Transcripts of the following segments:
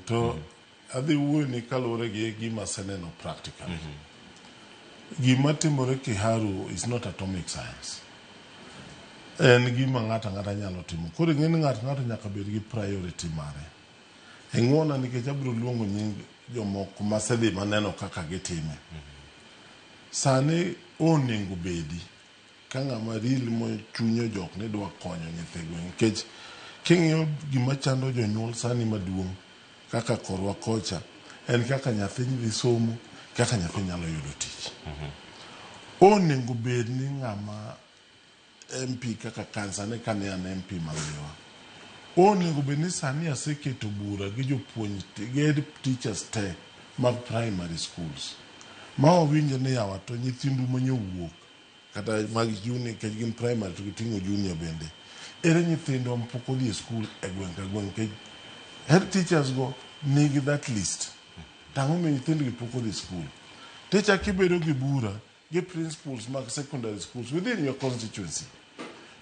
To adhi wuoyo ni kaluwore gi gima aseneno practically. Gima timore Kiharu is not atomic science. En gima ng'ato ang'ata nyalo timo. Koro ing'e ni ng'ato ng'ato nyaka bed gi priority mare. Ing'wona nikech abiro luongo nying jomoko masedhi maneno kaka gitime. Sani onego bedi ka ng'ama real mo chunye ojok ni dwa konyo nyithi gweng' nikech king'iyo gima chando jonyuol sani maduong' kaka korwa kocha en kaka nyathi dhi somo kaka nyathi nyalo yudo tich. Onego bed ni ng'ama MP kaka kan sani kane an MP ma Ndhiwa onego bed ni sani aseketo bura gi jopuonj gi head teachers te mag primary schools ma wawinjo ni yawa to nyithindu manyowuok kata mag junior nikech gin primary to giting'o junior bende ere nyithindwa mapok odhi e skul e gweng' ka gweng' nikech head teachers go nigi that list to ang'o miyo nyithindgi pok odhi e skul tichak ibedo gi bura gi principals mag secondary schools within your constituency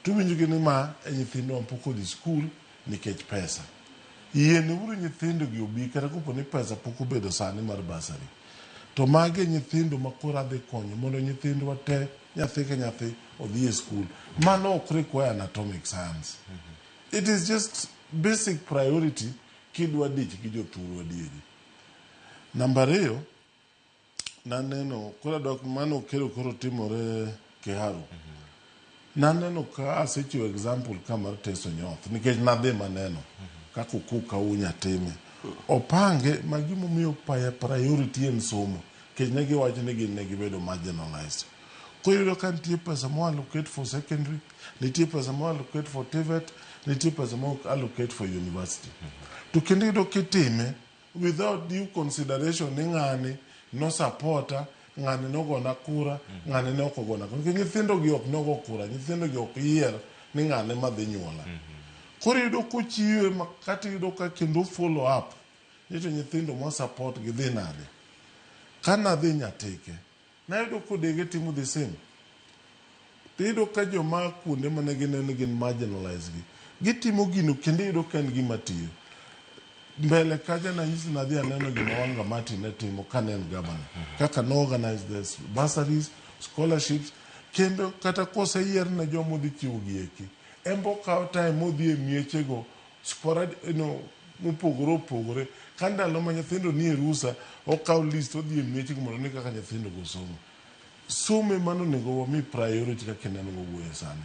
to winjo gi ni ma e nyithindwa mapok odhi skul nikech pesa yiene uru nyithindo gi obi kata kopo ni pesa pok obedo sani mar bursary to magi e nyithindo ma koro adhi konyo mondo nyithindwa te nyathi ka nyathi odhi e skul mano ok require an atomic science it is just basic priority kidwa dich gi jothuru adieri namba ariyo naneno koro adok mano kero koro timore Kiharu naneno ka asechiwo example ka mar Teso Nyoth nikech nadhi maneno kaka Ukuka Unya time opange ma gimomiyo paya priority en somo nikech ne giwacho ni gin ne gibedo marginalized koro iyudo ka nitie pesa mo allocate for secondary nitie pesa mo allocate for TVET nitie pesa mo allocate for university to kendo iyudo kitime without due consideration ni ng'ani no supporta ng'ani nogona kura ng'ani ne ok ogona kura nikech nyithindo gi ok nogo kura nyithindo gi ok yier ni ng'ane madhi nyuola koro iyudo kochiwe ma kata iyudo ka kendo follow up ni to nyithindo mo support gi dhi nade ka nadhi Nyatike nayudo kodege timo the same to iyudo ka joma kuonde mane gineno ni gin marginalized gi gitimo gino kendo iyudo ka en gima tiyo mbele kacha nanyisi nadhi aneno gima Wanga Martin ne timo kane en governor kaka no organize the bursaries scholarships kendo kata koseyier ne joma odhi chiwo gieki en bo okawo time modhi e miechego sporadic you know, mopogore opogore ka ndalo ma nyithindo nie rusa okawo list odhi e miechego mondo one kaka nyithindo go somo somo ema onego wami priority kaka ineno wawuoyo sani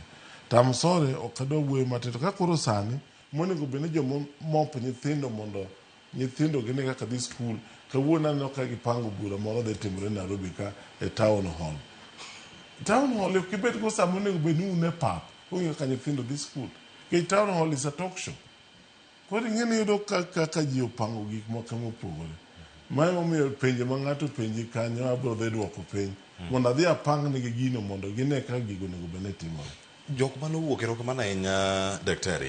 to I'm sorry ok adwa wuoyo matin to ka koro sani monego bed ni joma mop nyithindo mondo nyithindo gine kaka dhi skul kawuono aneno ka gipango bura moro dhi timore Nairobi ka e town hall town hall ok ibed go sama onego bed ni un e pap ung'iyo kaka nyithindo dhi skul nikech town hall is a talk show koro ing'e ni iyudo ka kaka ji opango gik moko mopogore ma emomiyo penjo ma ng'ato penji kanyo abiro dhi duoko piny mondo adhi apang negi gino mondo gine kaka gigo onego bed ni timore Jok manowuok erokamano ahinya daktari.